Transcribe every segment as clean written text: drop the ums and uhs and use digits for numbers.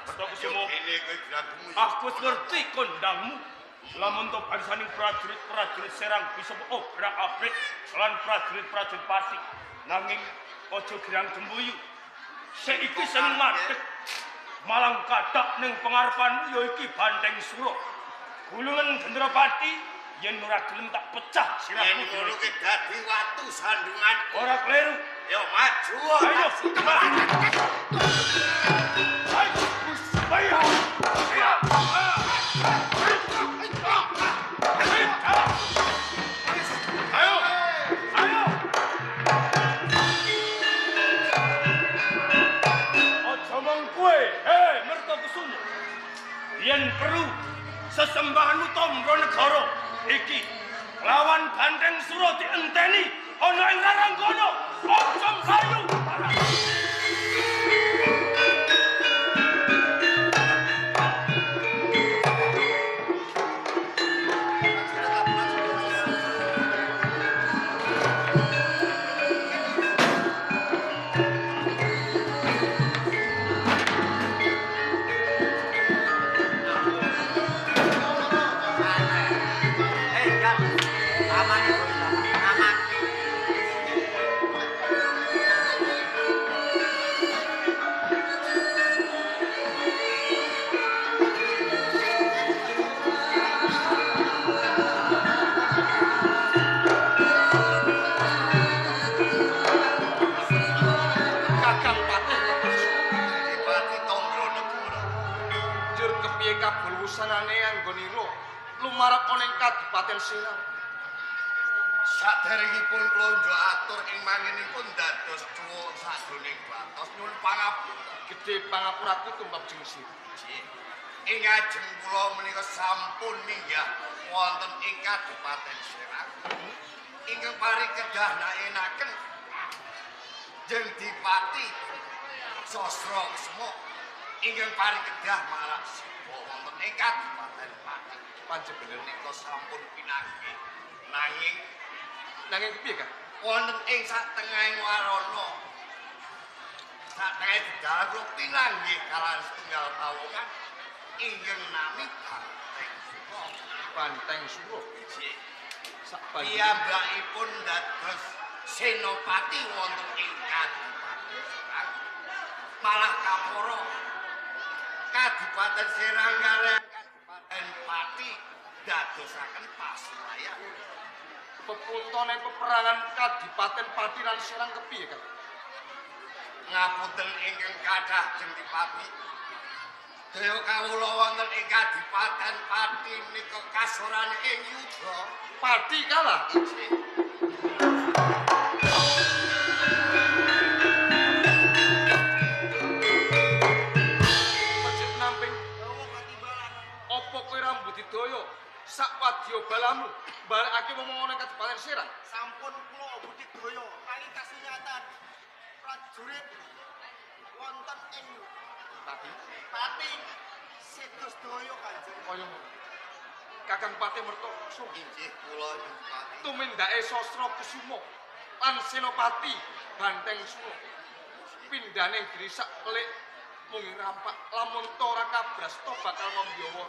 Mertokusumo. Aku wis ngerti kondangmu. Lamun to barisaning prajurit-prajurit Serang bisa obrak-abrik lan prajurit-prajurit Pati. Nanging aja girang gembuyu. Saiki sing madheg malang kathak ning pengarepanmu ya iki Banteng Sura. Gulungan gendera Pati yen ora gelem tak pecah sirahmu. Yen ngono ki dadi watu sandungan. Ora kleru. Yo maju. Ayo. Ayo. Ayo. Ayo. Aja mung kowe, hei Mertokusumo. Yen perlu sesembahanmu Tombronegoro iki lawan Banteng Sura dienteni ana ing Raranggana. Aja mlayu. Lumarep ana ing Kadipaten Serang. Saderengipun kula njuk atur ing manginipun dados cuwuk sajroning batos nyuwun pangapura. Gedhe pangapuraku tumbab jengsi. Ing ajeng kula menika sampun minggah wonten ing Kadipaten Serang. Ingkang parikedah naenaken jeng Dipati Sastra Kusuma ingkang parikedah marak sipa wonten ing Kadipaten Pati. Panjenengan nika sampun pinanggih. Nanging nanging kepiye, Kang? Wonten ing satengahing warana. Satengahing dalan kula pinanggih kalawan setunggal pawongan ingkang nami Banteng Sura. Banteng Sura. Inggih. Sakpanjenenganipun dados senopati wonten ing Kadipaten Serang. Malah kapara Kadipaten Serang kaliyan Kadipaten Pati dadosaken pasrayan. Pepuntone peperangan Kadipaten Pati lan Serang kepiye, Kang? Ngapunten ingkang kathah jeng Dipati. Daya kawula wonten ing Kadipaten Pati menika kasoran ing yuda. Pati kalah. Inggih. Pejit namping. Apa kowe ra mbudidaya sak wadya balamu balekake wong-wong ning Kadipaten Serang? Sampun kula budidaya nanging kasunyatan prajurit wonten ing Pati. Pati sedo sedaya Kanjeng. Kaya ngono. Kakang Patih Mertokusumo. Inggih kula Dipati. Tumindake Sastra Kusuma lan Senopati Banteng Sura. Pindhane giri sak pelik mung rampak lamun ta ora kabrasta bakal ngombiyawa.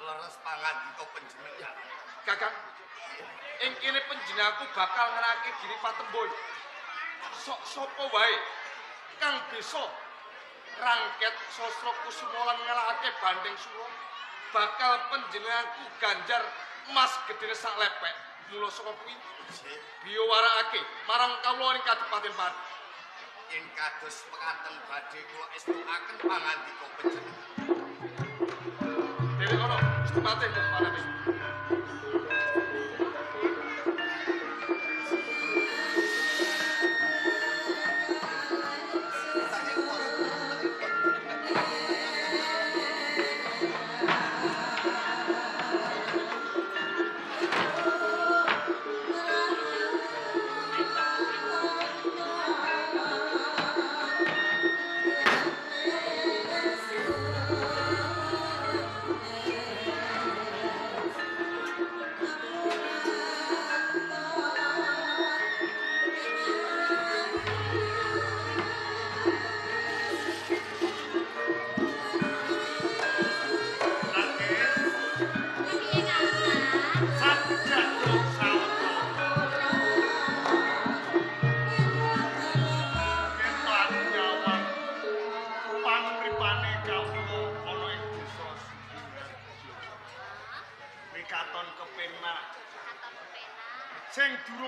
Leres pangandika panjenengan. Kakang, ing kene panjenenganku bakal ngenake giri Patemboy. Sok sapa wae kang bisa rangket Sastra Kusuma lan ngalahake Banteng Sura bakal panjenenganku ganjar emas gedene sak lepek. Mula saka kuwi biya warakake marang kawula ing Kadipaten Pati. Yen kados mekaten badhe kula estukaken pangandika panjenengan. Dhewe ana Gusti Patih mung.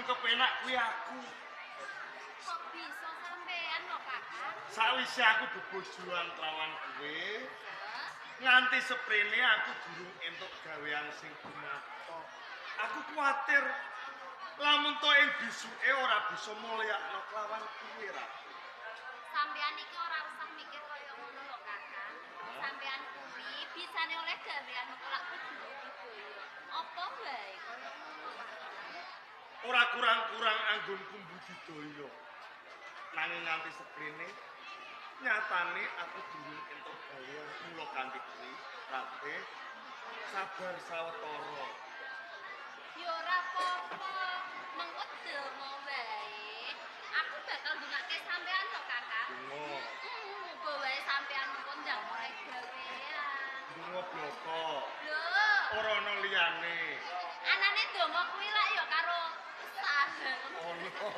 durung kepenak kuwi aku. Kok bisa sampean lho, Kakang? Sawise aku bebojoan kelawan kowe, nganti seprene aku durung entuk gawean sing gumato. Aku kuwatir lamun to ing bisuke ora bisa mulyakno kelawan kowe, Ratih. Sampean iki ora usah mikir kaya ngono lho, Kakang. Sampean kuwi bisane oleh gawean kok lak kudu budidaya. Apa wae kaya ngono, Kakang. Ora kurang-kurang anggonku budidaya. Nanging nganti seprene nyatane aku durung entuk gawean mula kanthi kuwi, Ratih, sabar sawetara. Ya ora apa-apa, mengko donga wae. Aku bakal ndongake sampean lho, Kakang. Donga. Muga wae sampean mengko ndang oleh gawean. Donga bloko. Lho, Ora ana liyane. anane donga kuwi lak ya karo usaha. Ono.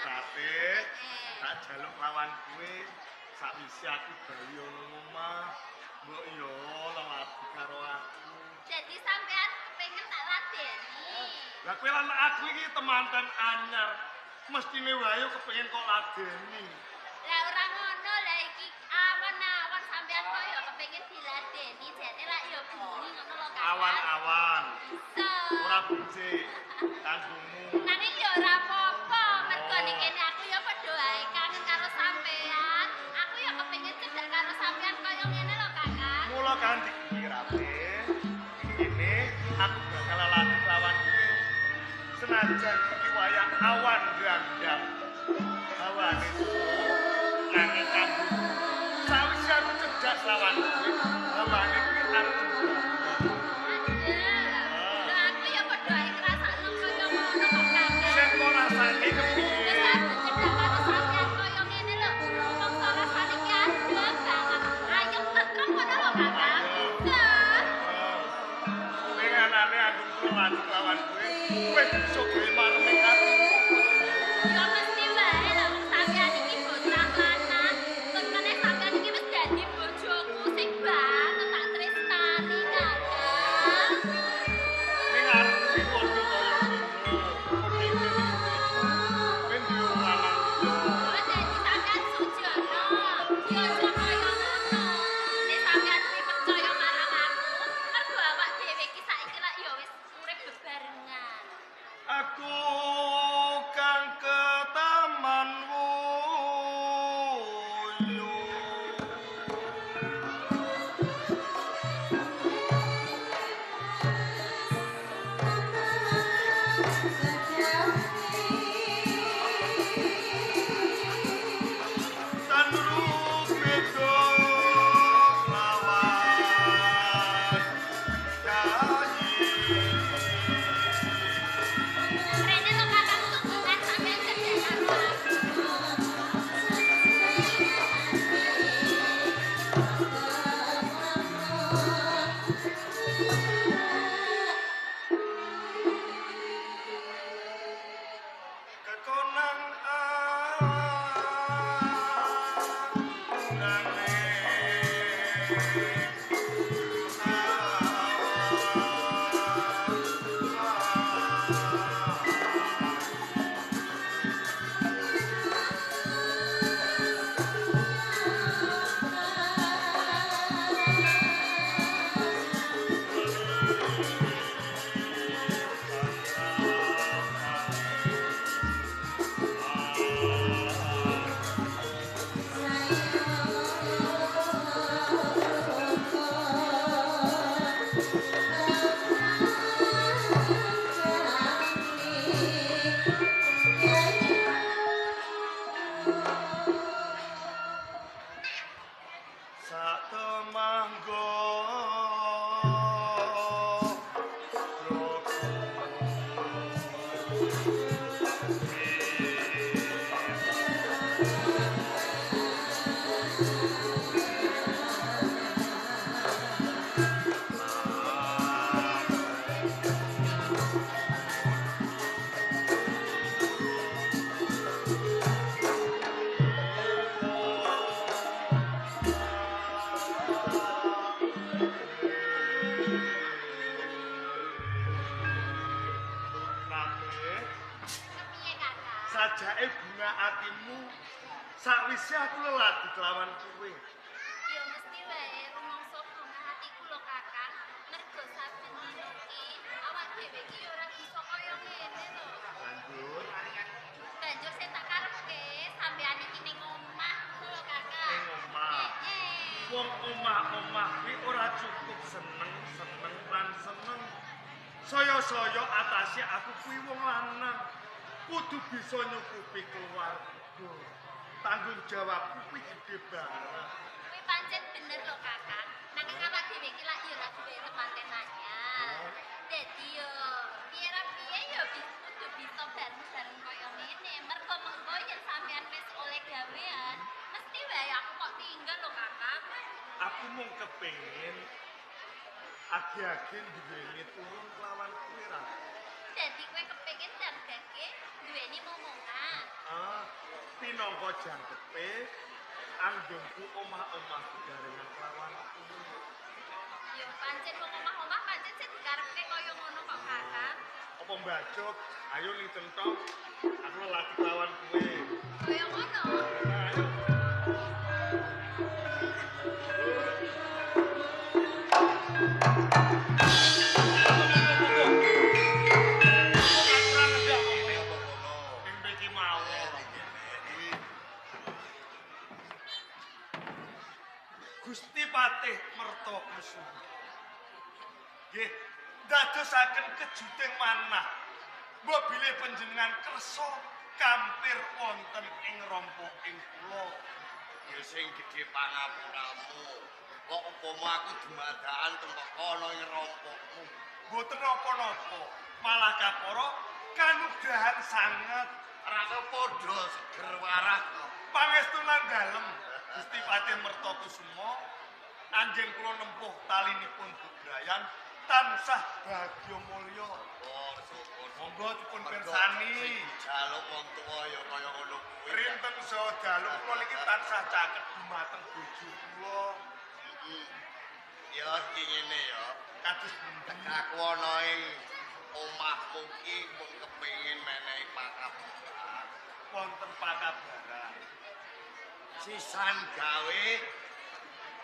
Ratih, tak jaluk lawan kowe sakwise aku bali ana omah. Mbok yo leladi karo aku. Jadi sampean kepengin tak ladeni. Lah kowe lan aku iki temanten anyar. Mestine wae kepengin kok ladeni. Lah ora ngono, lah iki awan-awan sampean kok ya kepengin diladeni, jane lak ya bengi ngono lho, Kakang. Awan-awan. So. Ora becik kanggomu. Nanging ya ora apa-apa, mergo ning kene aku ya padha wae kangen karo sampean. Aku ya kepengin cedhak karo sampean kaya ngene lho, Kakang. Mula kanthi kuwi, Ratih, kene aku bakal leladi kelawan kowe. Senajan iki wayah awan grandang. Hawane suhu nanging kanggo sawise aku cedhak lawan kowe, hawane kuwi adem. Adem. Lho aku ya padha wae ngrasakno kaya ngono kok, Kakang. Sing kok rasane kepiye? Wis aku cedhak karo sampean kaya ngene lho. Mongso rasane ki adem banget. Ayem tentrem ngono lho, Kakang. Ning anane aku leladi kelawan kowe, kowe bisa gawe mareming atiku. Ya mesti wae lho wong sampean iki Sakwise aku leladi kelawan kowe. Ya mesti wae rumangsa bungah atiku lho Kakang. Mergo saben dina ki awak dhewe ki ora bisa kaya ngene lho. Banjur Banjur sing tak karepke sampean iki ning omah ngono lho Kakang. Ning omah. Heeh. Wong omah-omah kuwi ora cukup seneng-seneng lan seneng. Saya-saya atase aku kuwi wong lanang. Kudu bisa nyukupi keluarga. Tanggung jawabku kuwi gedhe banget. Kuwi pancen bener lho Kakang. Nanging awak dhewe iki lak ya ora duwe temanten anyar. Dadi yo piye ra piye yo kudu bisa bareng-bareng kaya ngene. Mergo mengko yen sampean wis oleh gawean, mesti wae aku kok tinggal lho Kakang. Aku mung kepengin agi-agi duweni turun kelawan kowe ra. Dadi kowe kepengin dan gage duweni momongan. Ah, pinangka jangkepe anggenku omah-omah bebarengan kelawan kowe. Ya pancen wong omah-omah pancen sing dikarepke kaya ngono kok Kakang. Apa mbacuk? Ayo ning centong. Aku lelaki kelawan kowe. Kaya ngono. Nah, ayo. Ing mriki mawon. Gusti Patih Mertokusumo. Nggih, ndadosaken kejuting manah. Mbok bilih panjenengan kersa kampir wonten ing rompoking kula. Ya sing gedhe pangapuramu. Kok upama aku dumadakan temeka ana ing rompokmu. Mboten napa-napa, malah kapara kanugrahan sanget. Rasa padha seger warah kok. Pangestunan dalem Gusti Patih Mertokusumo, anggen kula nempuh talinipun bebrayan tansah bagya mulya. Syukur, syukur. Monggo dipun pirsani. Jaluk wong tuwa ya kaya ngono kuwi. Rinten saha dalu kula niki tansah caket dumateng bojo kula. Ya iki ngene ya. Kados pundi? Aku ana ing omahmu ki mung kepengin menehi pakabaran. Wonten pakabaran. Sisan gawe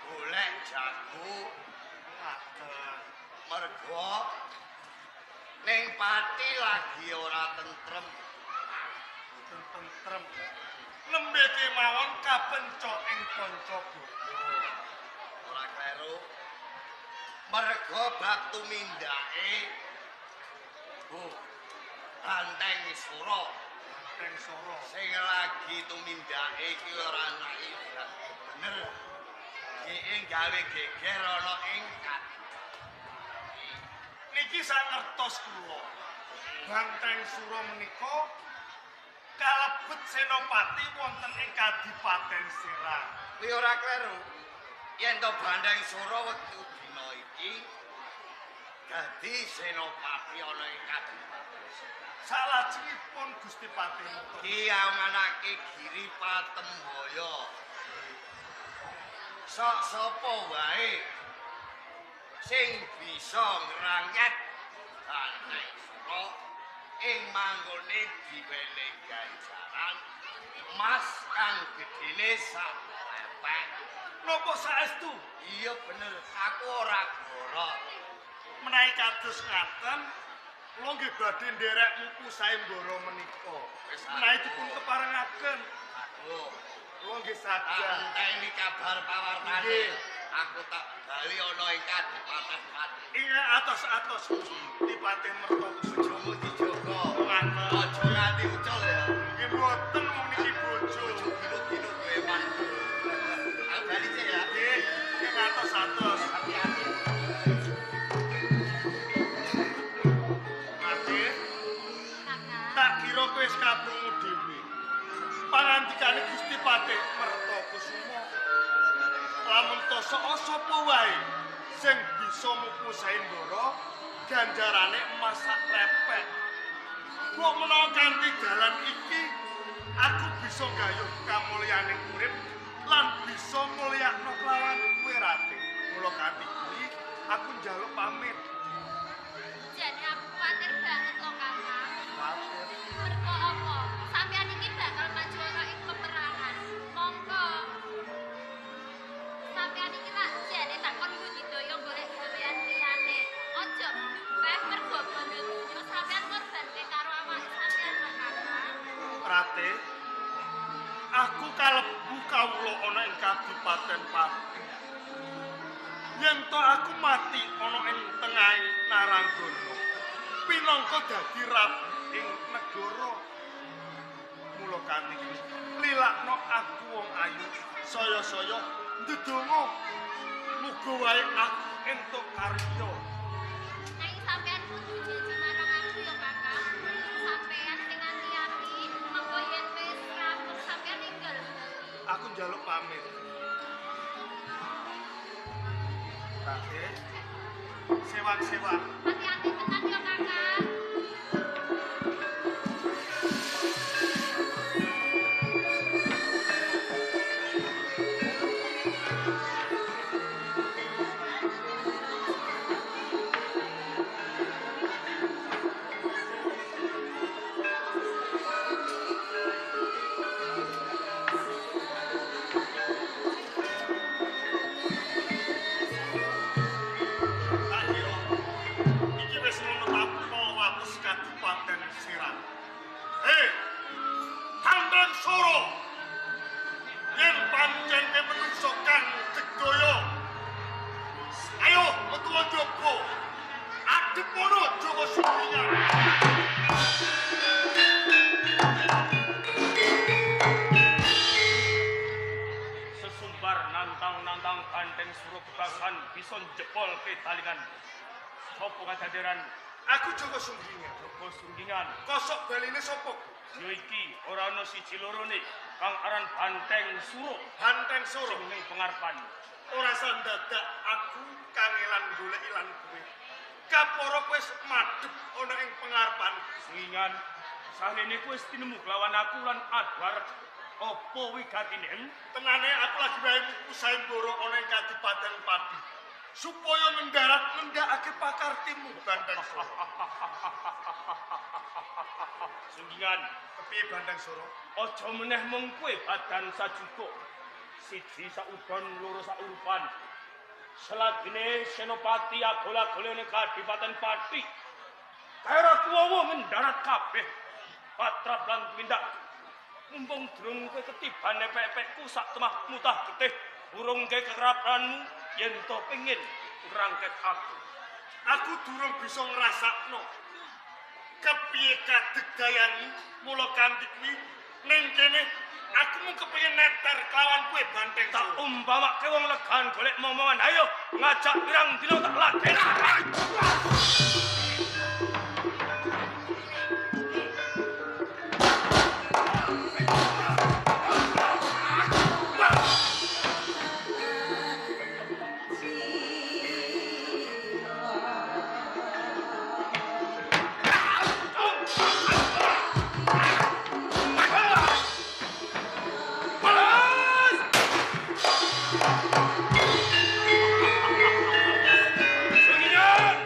golek jago Ngaten. Mergo ning pati lagi ora tentrem. Boten tentrem. Nembe kemawon kapencok ing Pancabaya. Ora kleru. Mergo bab tumindake Banteng Sura. Banteng Sura sing lagi tumindake iki ora anake bener. Dheke gawe geger ana ing kadipati. Niki sangertos kula. Banteng Sura menika kalebet senopati wonten ing Kadipaten Serang. Kuwi ora kleru. Yen to Banteng Sura wektu dina iki dadi senopati ana ing Kadipaten Serang. Salajengipun Gusti Patih Merto iki amanake Giri Patembaya. Sok sapa wae sing bisa ngrangket Banteng Sura ing manggone diwenehi ganjaran emas kang gedene sak lepek. Napa saestu? Iya bener, aku ora gorok. Menawi kados ngaten, kula nggih badhe nderek muku sayembara menika. Menawi dipun keparengaken. Aku kula nggih sadar. Enteni kabar pawartane. Aku tak bali ana ing Kadipaten Pati. Iya, atos-atos Gusti Patih Mertokusumo. Bojomu dijaga. Ngaten. Aja nganti ucul ya. Nggih mboten wong niki bojo. Bojo gino-gino duwe mantu. Aku bali sik ya. Nggih, nggih atos-atos. Hati-hati. Patih, Kakang. tak kira kowe wis kaprungu dhewe. Pangandikane Gusti Patih Mertokusumo. Lamun to sapa wae sing bisa muku sayembara ganjarane emas sak lepek. Mbok menawa kanthi dalan iki aku bisa gayuh kamulyaning urip lan bisa mulyakno kelawan kowe Ratih. Mula kanthi kuwi aku njaluk pamit. Jane aku kuwatir banget lho Kakang. Kuwatir. Mergo apa? Sampeyan iki bakal maju ana ing peperangan. Prabu kawula ana ing Kadipaten Pati. Yen to aku mati ana ing tengahing Naranggana, pinangka dadi rabu ing negara. Mula kanthi kuwi lilakno aku wong ayu saya-saya ndedonga muga wae aku entuk karya. Nanging sampean kudu janji marang aku ya, Kakang. Sampean sing ati-ati, mengko yen wis rampung sampean ninggal bali. Aku njaluk pamit. Kakek, sewang-sewang. Hati-hati tenan ya, Kakang. Tak kira iki wis ngono tanpa wates Kadipaten Serang. Hei, Banteng Suro, yen pancen kowe menungso kang digdaya, ayo metu njaba. Adhepono Joko Sunggingan. Sesumbar nantang-nantang Banteng Suro kebasan bisa njebol ke talingan. Sopo kadaderan Aku Joko Sunggingan. Joko Sunggingan? Kosok baline sapa? Ya iki ora ana siji lorone kang aran Banteng Suro Banteng Suro. sing ning pengarepan. Ora sandadak aku kangelan golek ilan kowe. Kapara kowe wis madhep ana ing pengarepan. Sunggingan, sahrene kowe wis tinemu kelawan aku lan adwarep apa wigatine? Tenane aku lagi wae muku sayembara ana ing Kadipaten Pati. Supaya mendarat ngendakake pakartimu Banteng Suro. Sunggingan, Kepiye Banteng Suro? aja meneh mung kowe badan sajuga. Siji saudon, loro saurupan. Selagine Senopati agol-agole ning Kadipaten Pati. Kaera kuwowo mendarat kabeh. Patrap lan tumindak. Mumpung durung kowe ketiban epek-epekku sak temah mutah getih, urungke kekerapanmu yen to pengin ngrangket aku. Aku durung bisa ngrasakno kepiye kadegayani mula kanthi kuwi ning kene aku mung kepengin neter kelawan kowe Banteng Tak Suro. umpamake wong legan golek momongan. Ayo ngajak pirang dina tak ladeni. Sunggingan!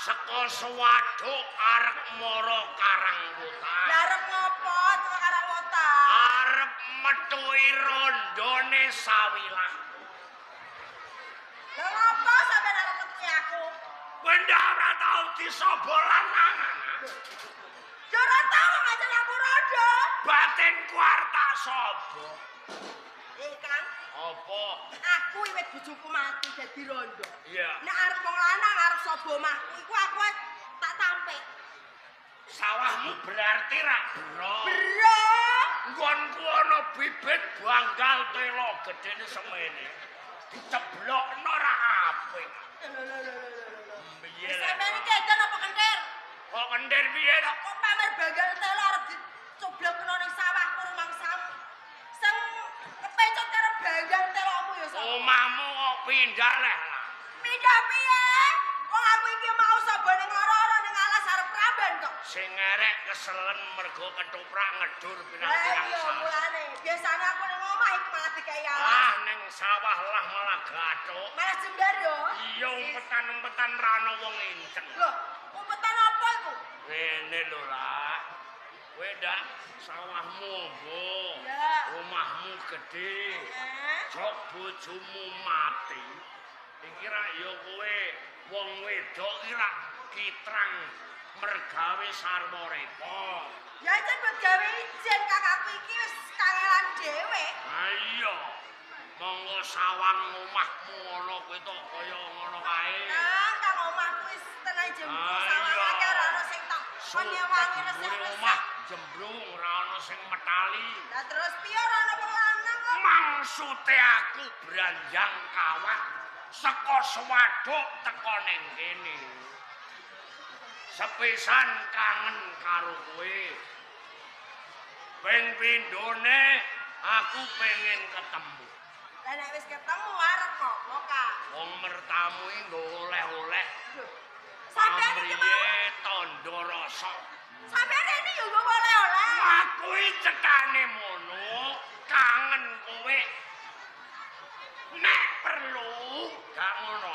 Saka Sewaduk arep mara Karangwotan. Lah arep ngopo teko Karangwotan? Arep metuhi rondone Sawilah. Lah ngopo sampeyan arep metuhi aku? Kowe ndak ora tau disobo lanangan. Ya ora tau ngajar aku rondo. Batinku arep tak sobo. Kang. Apa? Aku wiwit bojoku mati dadi rondo. Iya. Nek arep wong lanang arep sobo omahku iku aku tak tampik. Sawahmu berarti rak bro. Bro. Nggonku ana bibit banggal telo gedene semene. Diceblokno ra apik. Lho lho lho lho. Piye? Sampeyan iki edan apa kentir? Kok kentir piye to? Kok pamer banggal telo arep dicoblokno ning sawahku rumangsamu. Sing kepecot karo banggal telomu ya sapa? Omahmu kok pindah leh lah. Pindah piye? Wong aku iki mau saba ning ora-ora ning alas arep ramban kok. Sing ngerek keselen mergo ketoprak ngedur Lah pirang-pirang iya sawah. mulane. Biasane aku ning omah iku malah dikai alas. Ah ning sawah lah malah gathuk. Malah jembar yo. Iya umpetan-umpetan ra ono wong inceng. Loh, umpetan apa iku? Ngene lho lah. Kowe ndak sawahmu ombo. Ya. Omahmu gedhe. Heeh. Jok bojomu mati. Iki rak ya kowe wong wedok iki rak kitrang mergawe sarwa repot. Ya jan buat gawe ijen kakakku iki wis kangelan dhewe. Ha iya. Monggo sawang omahmu ngono kuwi tok kaya ngono kae. Kang, kang omahku wis tenang jembrung Ah, sawang iya. akeh ora ono sing tak kon nyewangi Mburi resik-resik. omah jembrung ora ono sing metali. Lah terus piye ora ono wong lanang kok? Maksute aku branjang kawah saka Sewaduk teko ning kene. Sepisan kangen karo kowe. Ping pindhone aku pengen ketemu. Lah nek wis ketemu arep ngopo, Kang? Wong mertamu iki nggo oleh-oleh. Loh, sampeyan iki mau Pamriye tandha rasa. sampeyan rene yo nggo oleh-oleh. Aku iki cekane mono, kangen kowe. Nek perlu gak ngono.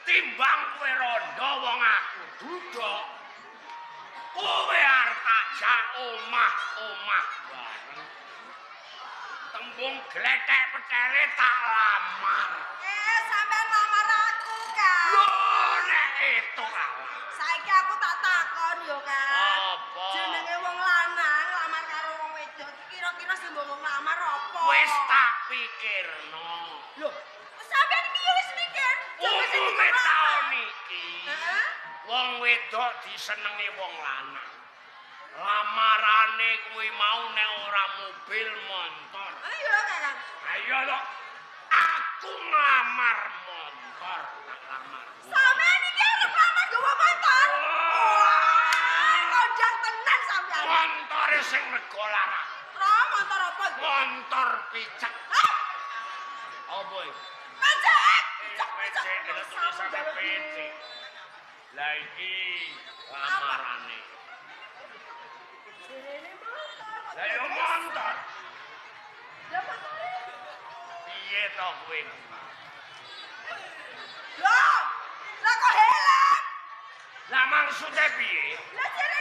Timbang kowe rondo wong aku duduk. Kowe arep tak jak omah-omah bareng. Tembung glethek petele tak lamar. Eh, sampeyan lamar aku, Kang. Lho nek itu kalah. Saiki aku tak takon yo, Kang. Apa? Jenenge wong lanang lamar karo wong wedok iki kira-kira sing mbok nglamar apa? Wis tak pikirno. Lho, sampeyan iki yo wis mikir. Coba sing Umume dikon taun iki. Heeh. Wong wedok disenengi wong lanang. Lamarane kuwi mau nek ora mobil motor. Ayo, Kakang. Ayo lho. Aku nglamar motor, tak lamar. Sampeyan iki arep lamar nggawa motor. Wah, kondang tenan sampeyan. Montore sing rega larang. Ra motor apa iku? Motor picek. Hah? Apa iki? Pecek. Picek, picek. Picek, lho tulisane picek. Lah iki lamarane. Jerene motor. kok Lah yo dibes. motor. Lah motore. Piye to kowe? Loh, lah kok helm? Lah maksudnya piye? Lah jerene